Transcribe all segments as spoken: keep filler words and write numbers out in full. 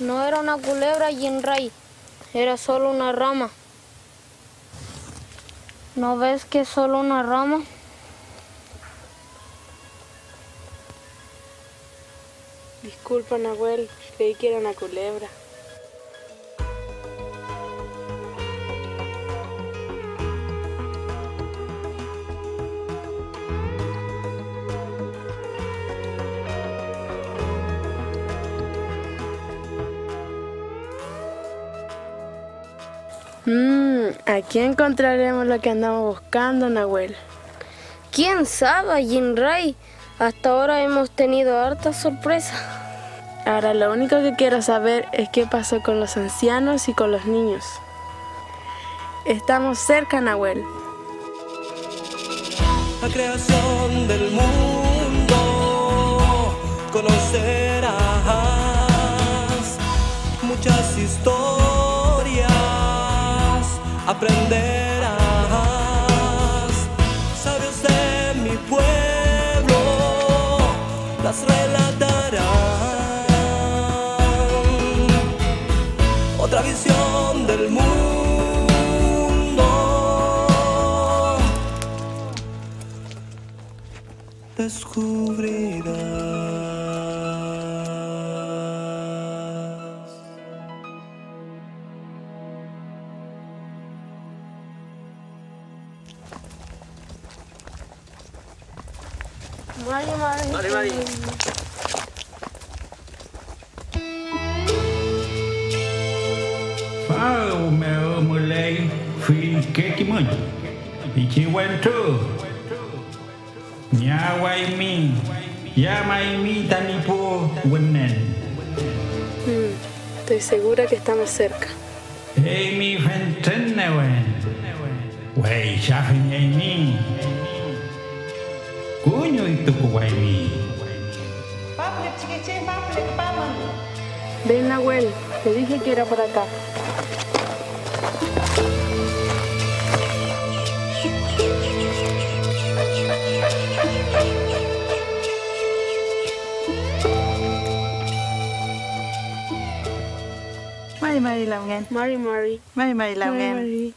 No era una culebra, Jinray, era solo una rama. ¿No ves que es solo una rama? Disculpa, Nahuel, creí que era una culebra. Mm, aquí encontraremos lo que andamos buscando, Nahuel. ¿Quién sabe, Jinray? Hasta ahora hemos tenido harta sorpresa. Ahora lo único que quiero saber es qué pasó con los ancianos y con los niños. Estamos cerca, Nahuel. La creación del mundo conocerás, muchas historias aprenderás. Sabios de mi pueblo las relatarán. Otra visión del mundo descubrirás. Mari, mari. Mari, mari. Faw mew müley fillke kimün, pichi wentru. Ñawaymi, yamaymi tami pu wünen. Mm, estoy segura que estamos cerca. Eymi fentren newen, weychafengeymi, kuñiwtukuwaymi. Ven, Nahuel, te dije que era por acá. Mari mari lamngen. Mari mari. Mari mari lamngen. Mari mari.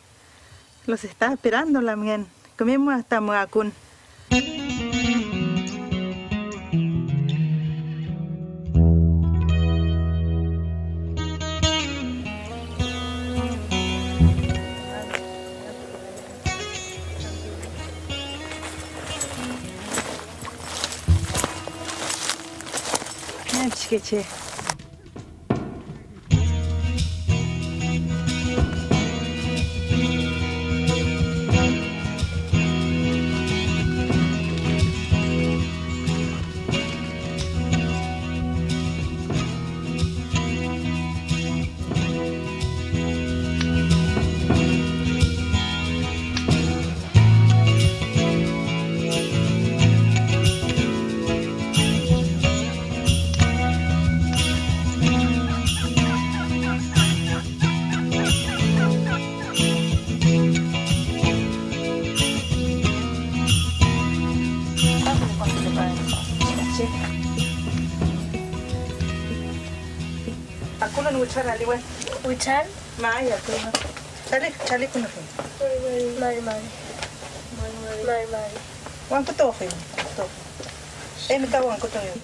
Los está esperando lamngen. Comemos hasta muakun. Mira, pichikeche. Akulun wichal aliwen. Wichal? May, akulun. Chali, chali kunu fi. Mari, mari. Mari, mari. Mari, mari. Wankutufi, wankutufi. Emi ka wankutufi.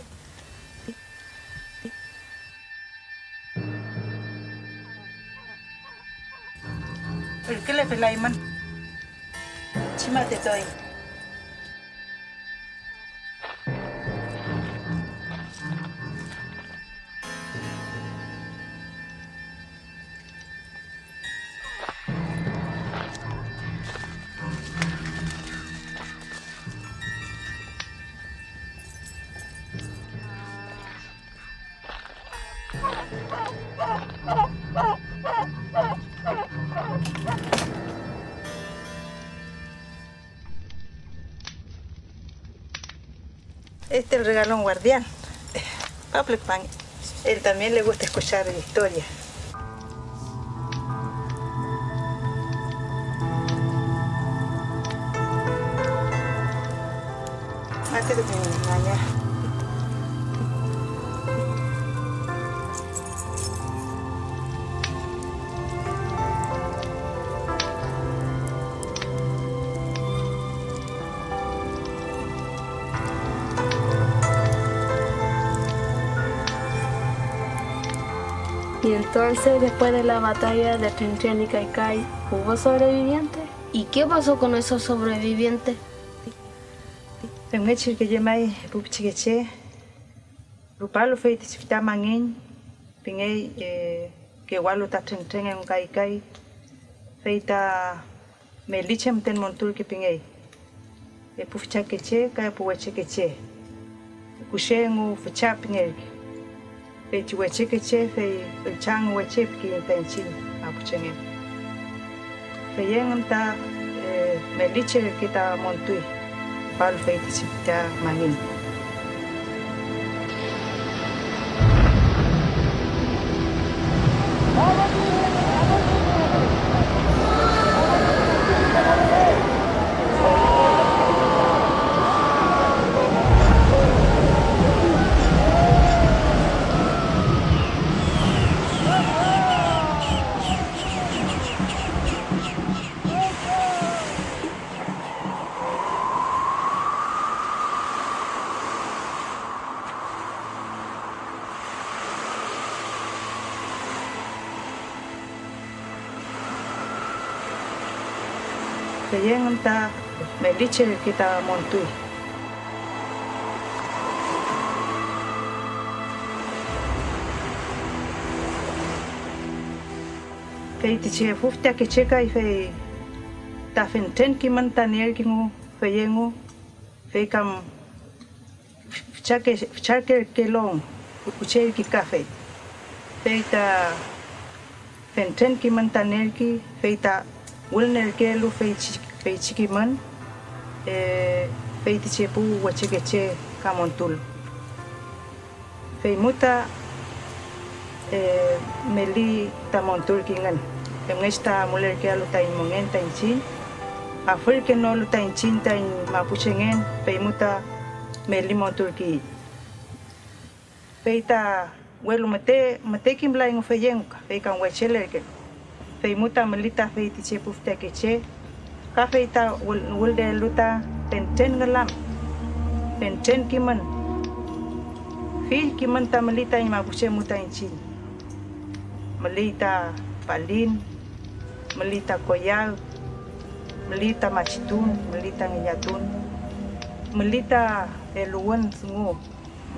Ürkülepelaymün. Chimatutuy. Este es el regalón guardián. Paplepan. Él también le gusta escuchar historias. Mate que tiene una maña. Y entonces, después de la batalla de Trintreni Kaykay, ¿hubo sobrevivientes? ¿Y qué pasó con esos sobrevivientes? Femngechi ürke llemay, epu pichikeche, rupalu feytichi fütra mangin, pingey, eh, kewalu ta Trentren engu Kaykay, fey ta meli che müten monturke pingey, epu füchakeche ka epu wechekeche, kushe engu fücha pingerke. Feychi wechekeche fey üllcha engu weche pikiyiñ ta iñchiñ mapuchengen. Fey engün ta, eh, meli che reke ta montuy, rupalu feytichi fütra mangin. Fey engün ta meli che reke ta montuy. Feytichi epu fütakeche kay, fey ta fentren kimün ta nierkingu fey engu, fey kam füchake-, füchakerkelon kucherki kafey. Fey ta fentren kimün ta nerki, fey ta wülnerkelu feychi, feychi kimün, eh, feytichi epu wechekeche ka montulu. Feymu ta, eh, meli ta monturkingün, femngechi ta amulerkealu taiñ mongen ta iñchiñ, afürkenolu ta iñchiñ taiñ mapuchengen, feymu ta meli monturkiyiñ. Fey ta, welu müte, müte kimlayngu feyengu ka, fey kam wechelerkelu. Feymu ta müli ta feytichi epu fütakeche, ka fey ta wül-, wülnielu ta fentren ngülam, fentren kimün. Fill kimün ta müli taiñ mapuche mu ta iñchiñ. Müli ta palin, müli ta koyag, müli ta machitun, müli ta ngillatun, müli ta eluwün dungu,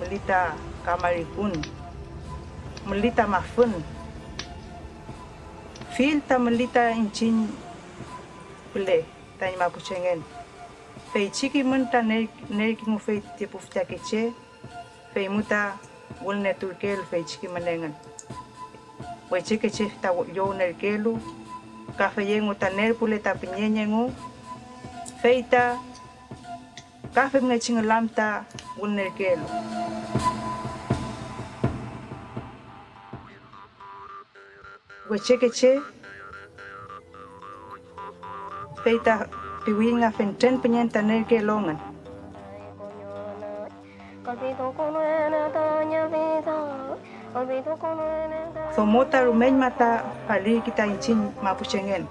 müli ta kamarikun, müli ta mafün. Fill ta müli ta iñchiñ püle tañi mapuchengen. Feychi kimün ta ner-, nerkingufey ti pu fütakeche, feymu ta wülneturkelu feychi kimün engün. Wechekeche ta llownerkelu, ka fey engu ta nerpule ta püñeñ engu, fey ta ka femngechi ngülam ta wülnerkelu. Wechekeche, fey ta piwiyiñ nga fentren püñeñ ta nerkelu engün. Domo ta rumeñma ta falirki ta iñchiñ mapuchengen,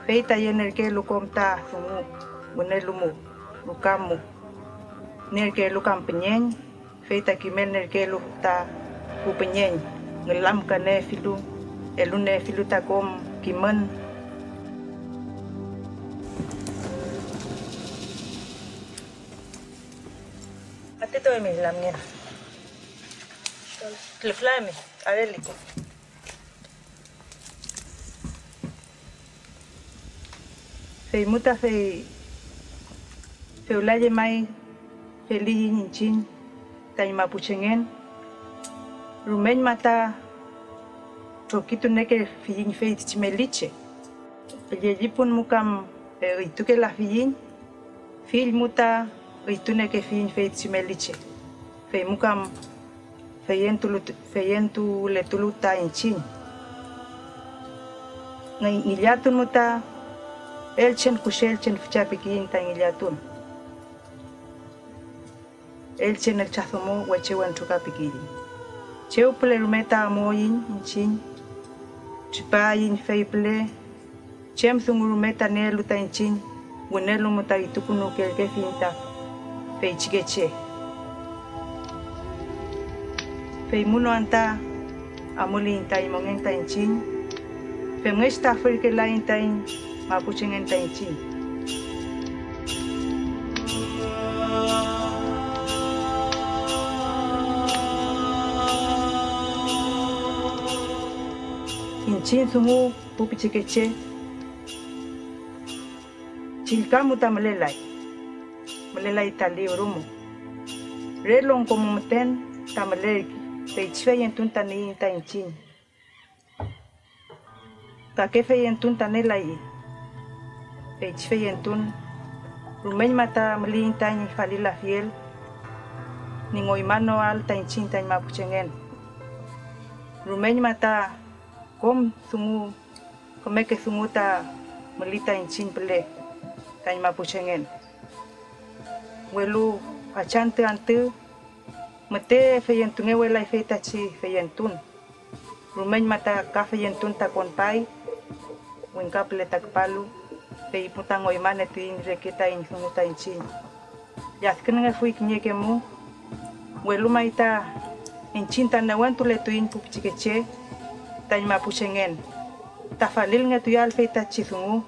fey ta yenerkelu kom ta dungu, wünelu mu, ruka mu, nierkelu kam püñeñ, fey ta kimelnerkelu ta pu püñeñ, ngülamkaniefilu, eluniefilu ta kom kimün. Atetoemi lamngen. Lüflami, areliku. Feymu ta fey fewla llemay feliyiñ iñchiñ tañi mapuchengen, rumeñma ta trokitunekefiyiñ feytichi meli che. Llellipun mu kam, eh, üytukelafiyiñ, fill mu ta üytunekefiyiñ feytichi meli che, feymu kam feyentulu-, feyentuletulu ta iñchiñ. Ngi-, ngillatun mu ta elchen kushe elchen fücha pikiyiñ ta ngillatun. Elchen elcha domo weche wentru ka pikiyiñ. Chew püle rume ta amuiñ iñchiñ, tripaiñ fey püle, chem dungu rume ta nielu ta iñchiñ, wünelu mu ta itukünuwkelkefiñ ta feychike che. Feymu no anta Amuliyiñ taiñ mongen ta iñchiñ, femngechi ta afürkelaiñ taiñ mapuchengen ta iñchiñ. Iñchiñ dungu, pu pichikeche, chillka mu ta mülelay, mülelay ta liwru mu. Re longko mu müten ta mülerkey, feychi feyentun ta nieiñ ta iñchiñ. Kake feyentun ta nelay, feychi feyentun rumeñma ta müliyiñ tañi falilafiel ñi ngoymanoael ta iñchiñ taiñ mapuchengen. Rumeñma ta kom dungu, kümeke dungu ta müli ta iñchiñ püle tañi mapuchengen. Welu fachantü antü müte feyentungewelay feytachi feyentun. Rumeñma ta ka feyentun ta konpay, wingka püle ta küpalu, fey mu ta ngoymanietuiñ reke taiñ dungu ta iñchiñ. Lladkünngefuy kiñeke mu, welu may ta iñchiñ ta newentuletuiñ pu pichikeche taiñ mapuchengen, ta falilngetuyael feytachi dungu.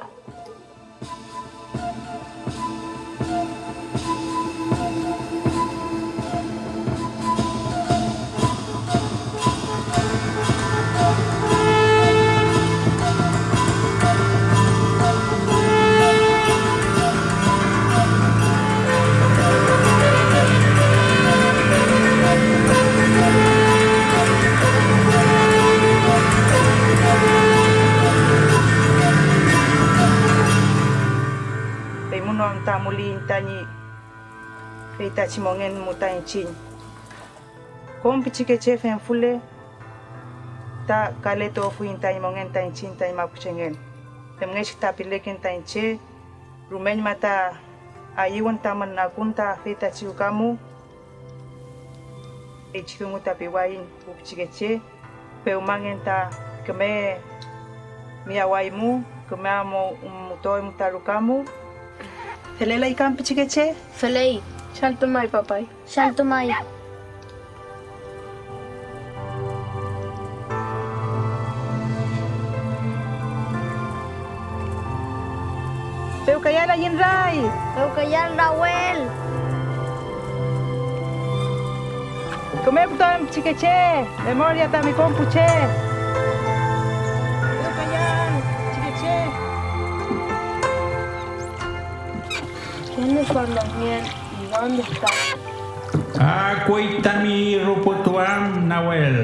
Fey mu no am ta amuliyiñ tañi feytachi mongen mu ta iñchiñ. Kom pichikeche femfule, ta kaletuafuiñ tañi mongen ta iñchiñ taiñ mapuchengen, femngechi ta pileken ta iñche. Rumeñma ta ayüwün tamün akun ta feytachi ruka mu. Feychi dungu ta piwayiñ pu pichikeche, pewmangen ta küme miyawaymu, küme amutuaymu ta ruka mu. ¿Felelay kam pichikeche? Feley. Chaltumay, papay. Chaltumay. Pewkayal ayün ray. Pewkayal Rawel. Küme putuan pichikeche, memoria tami kom pu che. Pewkayal pichikeche. ¿Quiénes son los niños? ¿Y dónde están? Akuy tami ruputuam, Nawel.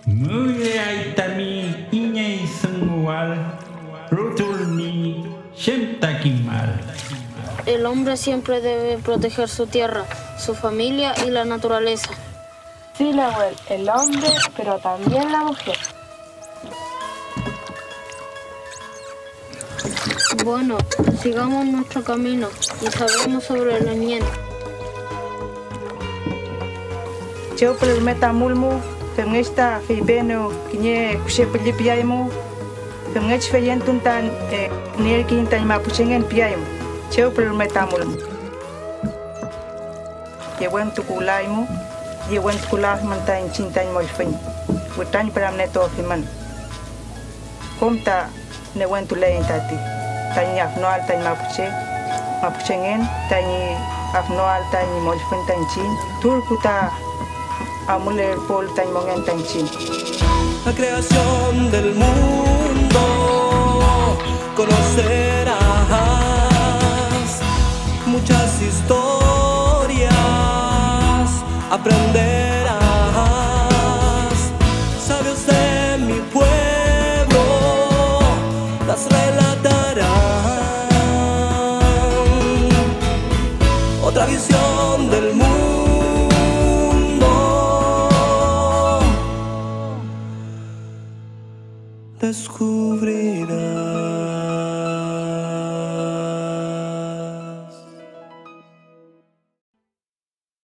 Müleay tami iñey dunguwal, rutulmi chem ta kimal. El hombre siempre debe proteger su tierra, su familia y la naturaleza. Sí, Nawel, el hombre, pero también la mujer. Bueno, sigamos nuestro camino y sabemos sobre los ñen. Chew püle rume ta amulmu, femngechi ta feypienew kiñe kushe pülli piaymu, femngechi feyentun ta, eh, nierkeiñ taiñ mapuchengen piaymu, chew püle rume ta amulmu. Yewentukulaymu, yewentukulafimün ta iñchiñ taiñ mollfüñ, witrañpüramnietuafimün. Kom ta newentuleiñ tati, tañi afnoael taiñ mapuche, mapuchengen, tañi afnoael tañi mollfüñ ta iñchiñ, turpu ta amulerpualu tañi mongen ta iñchiñ. La creación del mundo conocerás, muchas historias aprenderás. Sabios de mi pueblo las relatarán. Otra visión del mundo descubrirás.